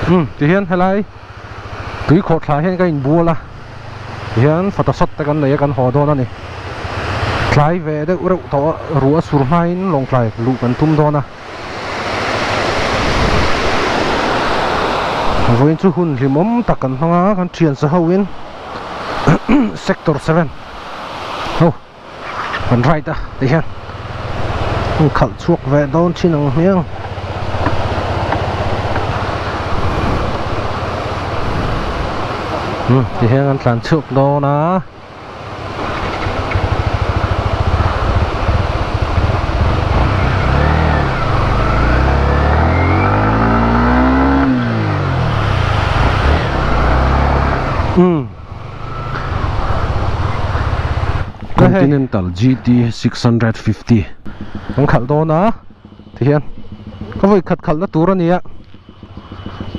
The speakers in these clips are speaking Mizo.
Um tihian helai tui khawh thla hian ka inbual a tihian photoshoot te kan nei a kan haw dawn a ni tlai ve deuh reuh tawh a ruah a sur hmain lawngtlai luh kan tum dawn a vawiin chu hun hlimawm tak kan hmang a kan thian sa hoin sector seven ho. Kan ride a ti hian an khalh chhuak ve dawn thin ang hmiang. Umm ti hian an tlan chhuak dawn a. Umm. Continental GT 650. Kan khalh dawn a tihian ka vawi khat khalhna tur a ni a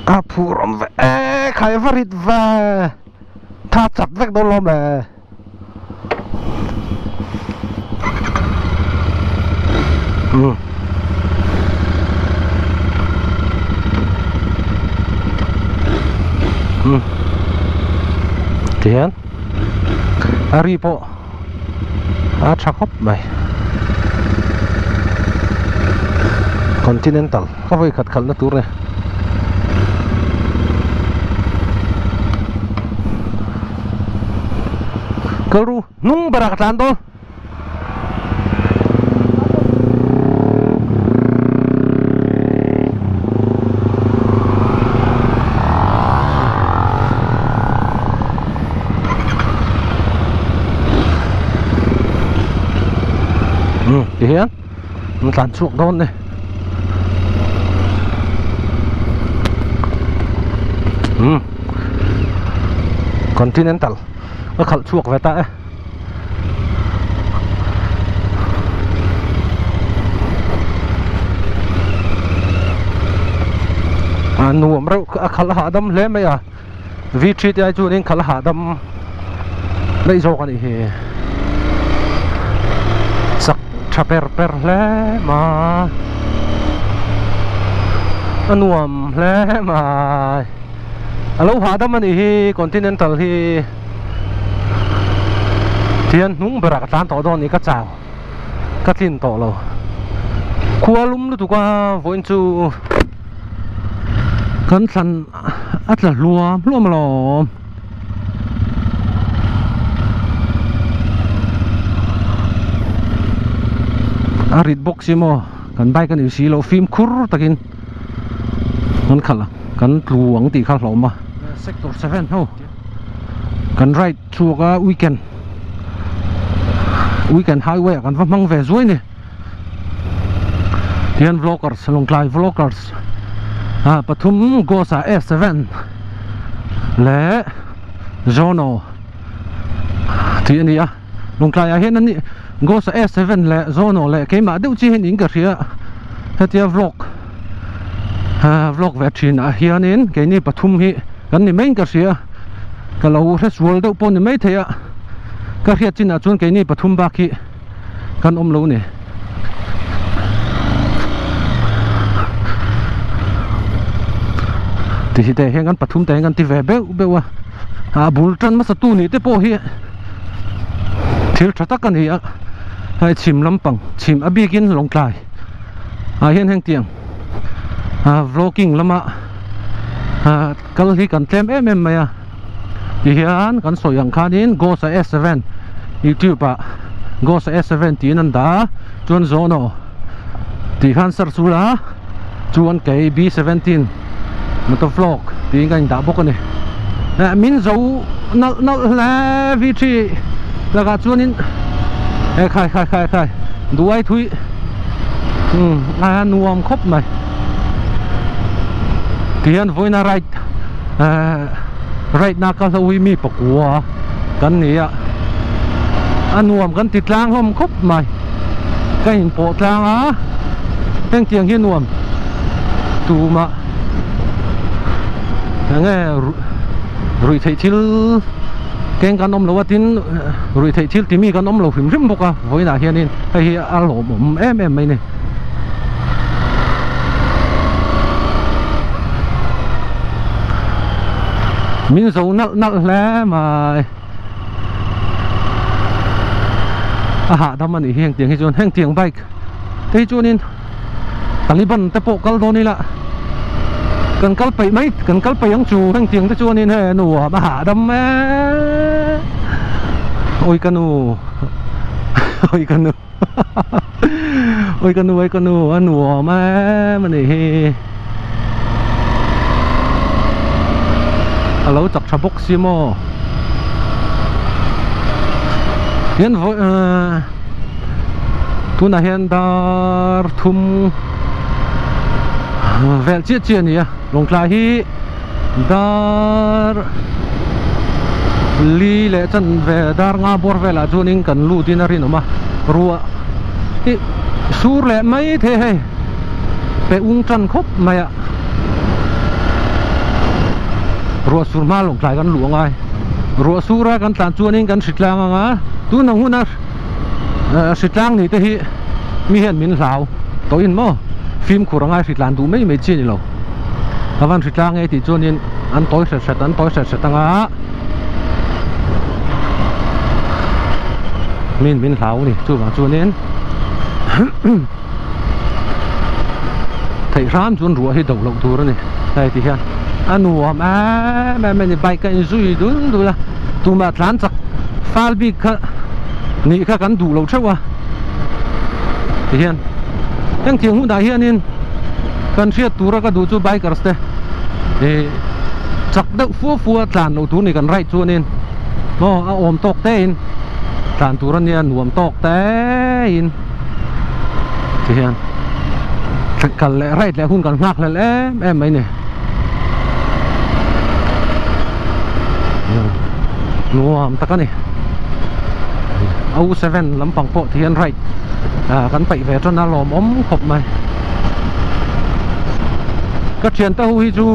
a phur awm ve e khai va rit ve tha chat vek dawn lawm le umm umm tihian a ri pawh a tha khawp mai continental ka vawi khat khalhna tur a ni kal ru hnung berah ka tlan dawn. Um ti hian an tlan chhuak dawn ni um continental a khalh chhuak ve ta e. A nuam reuh a khalh hahdam hle mai a V three te ai chuanin khalh hahdam daih zawk a nih hi chak tha per per hle mai a nuam hle mai a lo hahdam a nih hi continental hi. Tihian hnung berah ka tlan tawh dawn ni ka chau ka tlin tawh lo khua lum lutuk a vawiin chu kan thlan a tla hluam hluam alawm a rit bawk si maw kan bike a ni si lo fimkhur takin kan khalh a kan tlu ang tih kha hlauhawm a sector seven ho. Kan ride chhuak a weekend weekend highway ah kan va hmang ve zuai ni tihian vloggers lawngtlai vloggers ah pathum ghost ah F seven leh zono tih a ni a lawngtlai ah hian ani ghost ah F seven leh zono leh keimah deuh chi hian in ka hria hetia vlog vlog ve thin ah hianin keini pathum hi kan ni mai in ka hria ka lo hre sual deuh pawh ni mai thei a ka hriat chinah chuan keini pathum bak hi kan awm lo ni ti hi te hian kan pathum te hian kan ti ve beuh beuh a a bul tan hmasa tu nih te pawh hi thil tha tak a ni a hei chhim lampang chhim a bikin lawngtlai ah hian heng tiang ah vlogging lama ah kal hi kan tlem em em mai a tihian kan sawi ang khanin ghost a S seven youtube ah ghost a S seven tiin an dah a chuan zawhna tih khan search ula chuan kei B seventeen motor vlog tiin ka indah bawk a ni eh min zo nalh nalh hle V three lakah chuanin eh khai khai khai khai duai thui umm a nuam khawp mai tihian vawiina ride eh ride na ka hlo hi mi pakua kan ni a a nuam kan ti tlang hlawm khawp mai ka inpawh tlang a hengtiang hi nuam tumah enge ruih theih thil keng kan awm lo a tin ruih theih thil timi kan awm lo hrim hrim bawk a vawiinah hianin hei hi a lawmawm em em mai a ni. Min zo nalh nalh hle mai. A hahdam a nih hi hengtiang hi chuan hengtiang bike te hi chuanin Taliban te pawh kal dawn ila kan kal peih mai kan kal peih ang chu hengtiang te chuanin he nuam a hahdam e awi ka nu awi ka nu awi ka nu awi ka nu a nuam em a nih hi a lo chak tha bawk si maw hian vawi ahh. Tunah hian dar thum vel chiah chiah a ni a Lawngtlai hi dar li leh chan ve dar nga bawr velah chuanin kan lut in a rinawm a ruah hi sur leh mai thei hei pe ung tan khawp mai a ruah sur hma Lawngtlai kan luh angai ruah sura kan tlan chuanin kan hritlang anga tun ang huna. Hritlang ni te hi mi hian min hlau tawh in maw fimkhur angai hritlan duh mai mai chi a ni lo a van hritlang e tih chuanin an tawi hret hret an tawi hret hret anga min min hlau a ni chuvang chuanin theih hram chuan ruah hi do loh tur a ni hei ti hian a nuam em em a ni bike a inzui dul dul a tumah tlan chak fal bik kha nih kha kan duh lo theuh a ti hian hengtiang hunah hianin kan hriat tura ka duh chu bikers te ih chak deuh fua fua tlan loh tur ni kan ride chuanin maw a awm tawk te in tlan tur a nia nuam tawk te in. Ti hian kal leh right leh hun kan nghak hlel em em mai ni nuam tak a ni O7 lampang pawh ti hian right kan paih ve tan a lawmawm khawp mai ka thiante ho hi chu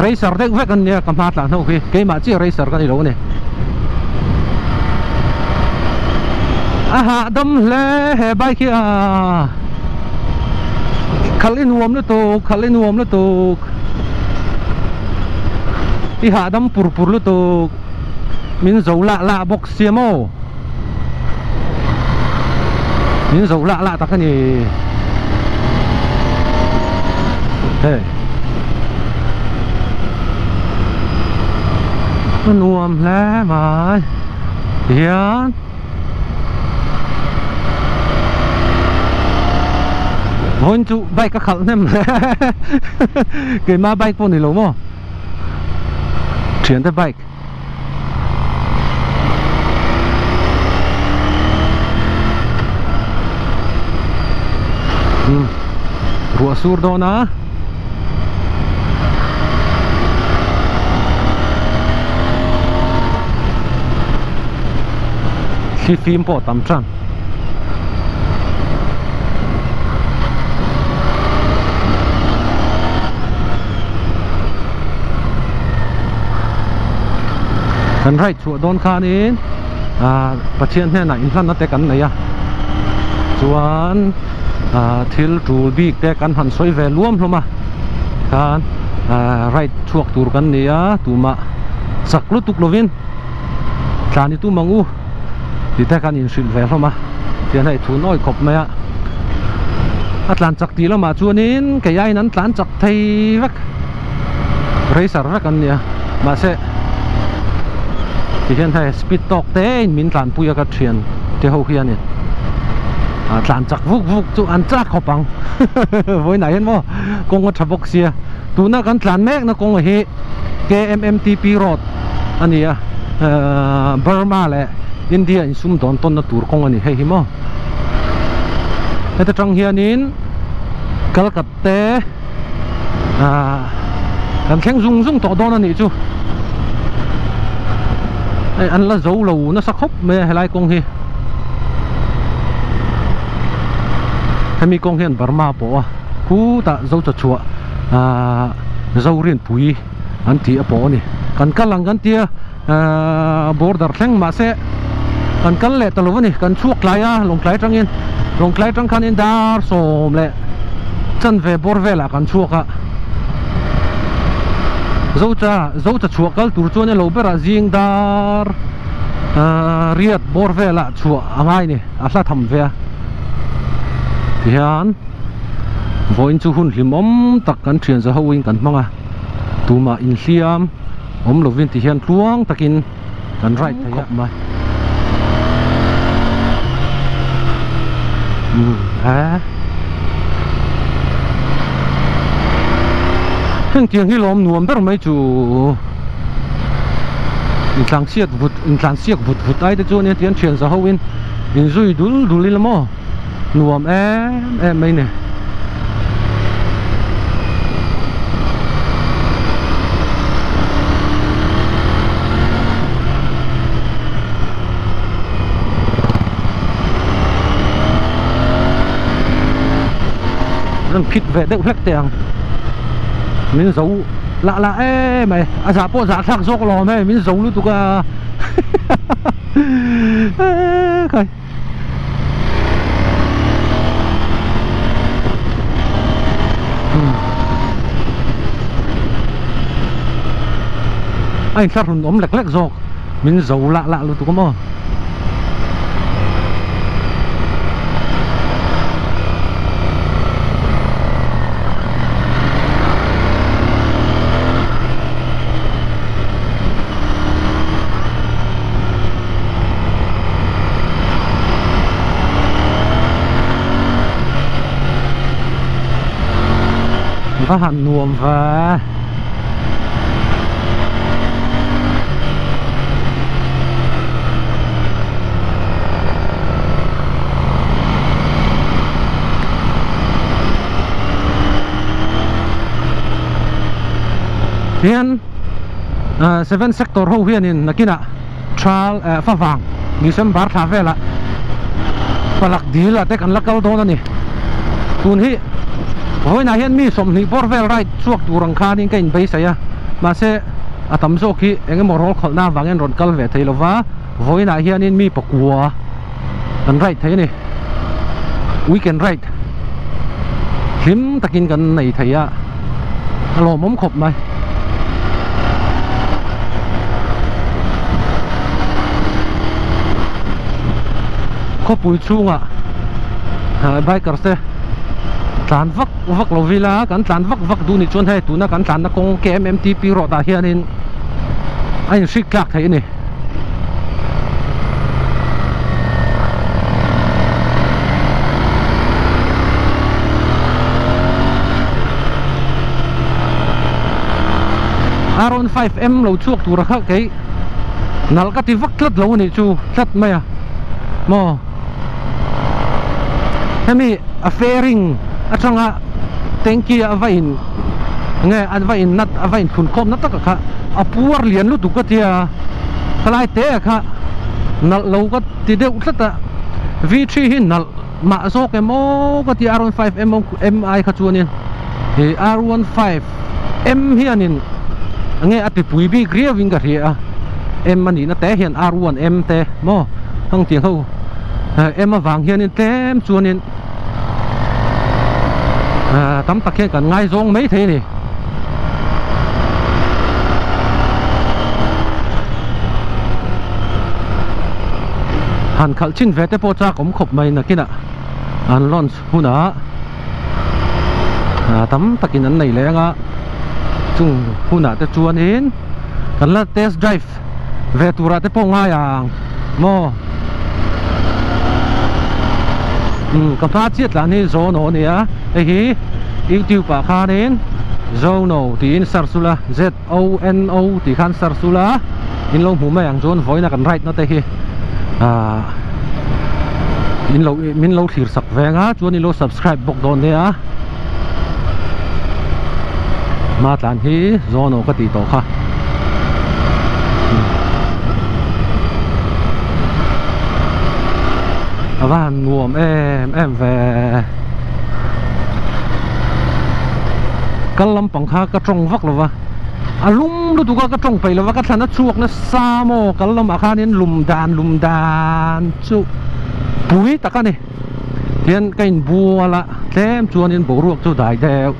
racer deuh vek an nia ka hma tlan ho hi keimah chiah racer ka ni lo a ni. A hahdam hle he bike hi a khalh i nuam lutuk khalh i nuam lutuk i hahdam pur pur lutuk min zo lah lah bawk sia maw min zo lah lah tak a ni hei. A nuam hle mai tihian vawiin chu bike a khalh hnem hle keimah bike pawh ni lo maw thiante bike ruah sur dawn a. Thli fim pawh a tam tan. Kan ride chhuah dawn khanin ah Pathian hnenah inhlanna te kan nei a chuan ah thil tul bik te kan han sawi ve luam hlawm a khan ah ride chhuak tur kan ni a tumah chak lutuk lovin tlan i tum ang u tih te khan inhrilh ve hlawm a tihian hei thu nawi khawp mai a a tlan chak tih lamah chuanin kei aiin an tlan chak thei vek racer vek an nia mahse tihian hei speed tawk te in min tlanpui a ka thian te ho hianin ah tlan chak vuk vuk chu an chak khawp ang vawiinah hian maw kawng a tha bawk sia tuna kan tlan mekna kawng hi K_M_M_T_P road a ni a Burma leh India insum dawn tawnna tur kawng a ni hei hi maw heta tang hianin Calcutta ah kan thleng zung zung tawh dawn a nih chu hei an la zo lo nasa khawp mai a helai kawng hi hemi kawng hian Burma pawh a khutah zo cha chhuah ah Zorinpui an tih a pawh a ni kan kal ang kan tia ahh border thleng mahse kan kal leh ta lo a ni kan chhuak tlai a Lawngtlai atangin Lawngtlai atang khanin dar sawm leh chanve bawr velah kan chhuak a. Zocha Zocha chhuah kal tur chuan elo berah zing dar riat bawr velah chhuah a ngai ni a hla tham ve a tihian vawiin chu hun hlimawm tak kan thian za ho in kan hmang a tumah inhliam awm lovin tihian tluang takin kan ride thei a khawp mai umm he heng tiang hi lawm nuam ber mai chu intlan chhiat vut intlan chhiat vut vut ai te chuan hetiang thian za ho in inzui dul dul ila maw nuam em em mai ni. An phit ve deuh hlek teh ang min zo lah lah em mai a zah pawh zah thlak zawk lawm hei min zo lutuk a khai. A inthlahrun awm lek lek zawk min zo lah lah lutuk a maw. Va han nuam ve Hian seven sector ho hianin nakinah Thal eh favang December thla velah palak dil ah te kan la kal dawn a ni. Tun hi vawiinah hian mi 20 bawr vel ride chhuak tur ang khanin ka inbeisai a, mahse a tam zawk hi eng emaw rawl khawlhna avangin rawn kal ve thei lova, vawiinah hianin mi pakua kan ride thei a ni. Weekend ride hlim takin kan nei thei a, a lawmawm khawp mai. Khawpui chhungah bikers te tlan vak vak lo vila kan tlan vak vak duh nih chuan hei tuna kan tlanna kawng KMMTP road ah hianin a inhrik tlak theih a ni. R 15 M lo chhuak tura kha kei nalh ka ti vak tlat lo a nih chu tlat mai a maw hemi a fairing atanga tanky a va in nge an va in nat a va in thlun khawm na taka kha a puar lian lutuk ka tia khalai te a kha nalh lo ka ti deuh tlat a V3 hi nalh mah zawk em aw ka ti R15 M M ai kha chuanin ih R15 M hianin nge a ti pui bik riau in ka hria a M a nihna te hian R1 M te maw hang tiang ho M avang hianin tlem chuanin. Tam tak hian kan ngaizawng mai thei a ni. Han khalh chin ve te pawh chak awm khawp mai nakinah an launch hunah tam takin an nei leh anga chung hunah te chuanin kan la test drive ve turah te pawh ngai ang maw umm ka hma chiah tlan hi Zono a ni a hei hi youtube ah khanin Zono tiin search ula Z O N O tih khan search ula in lo hmu mai ang chuan vawiin a kan ride na te hi ahh in lo min lo thlir sak ve ang a chuan in lo subscribe bawk dawn nia hma tlan hi Zono ka tih tawh kha. A va han nuam em em ve kal lampang kha ka tawng vak lova a lum lutuk a ka tawng peih lova ka thlan a chhuak nasa maw kal lamah khanin lum dan lum dan chu pui tak a ni tihian ka inbual a tlem chuanin boruak chu dai deuh.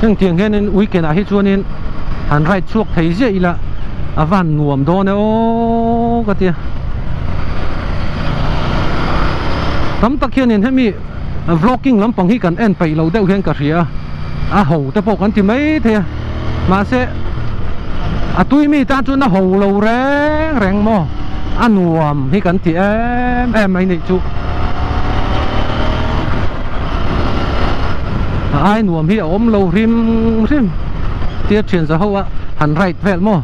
Heng tiang hianin weekend ah hi chuanin han ride chhuak thei ziah ila a van nuam dawn e aw ka tia. Tam tak hianin hemi vlogging lampang hi kan en peih lo deuh hian ka hria a, a ho te pawh kan ti mai thei a, mahse a tui mi tan chuan a ho lo reng reng maw a nuam hi kan ti em em mai nih chu. A ai nuam hi a awm lo hrim hrim tia thian za ho a han ride vel maw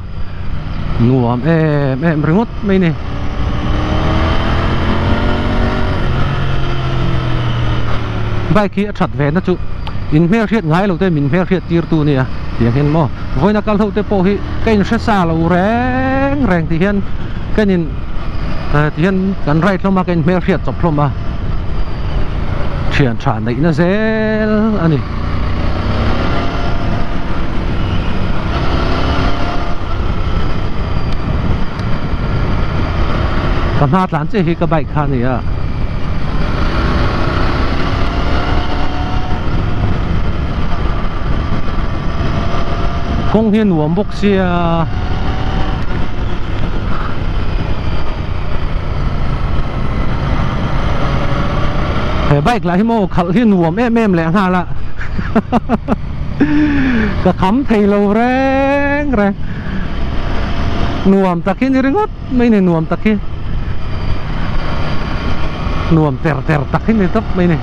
nuam em em ringawt mai ni. Bike hi a that ve na chu in hmel hriat ngai lo te min hmel hriat tir tu nia tiang hian maw vawiina kal ho te pawh hi ka in hre sa lo reng reng ti hian ka in ti hian kan ride hlawm a ka in hmel hriat chawp hlawm a thian tha neih na zel a ni. Ka hma tlan chiah hi ka bike kha a ni a. Kawng hi a nuam bawk sia. He bike lah hi maw khalh hi nuam em em leh nghal a. Ka kham thei lo reng reng. Nuam tak hi ni ringawt mai ni nuam tak hi. Nuam ter ter tak hi ni tawp mai ni.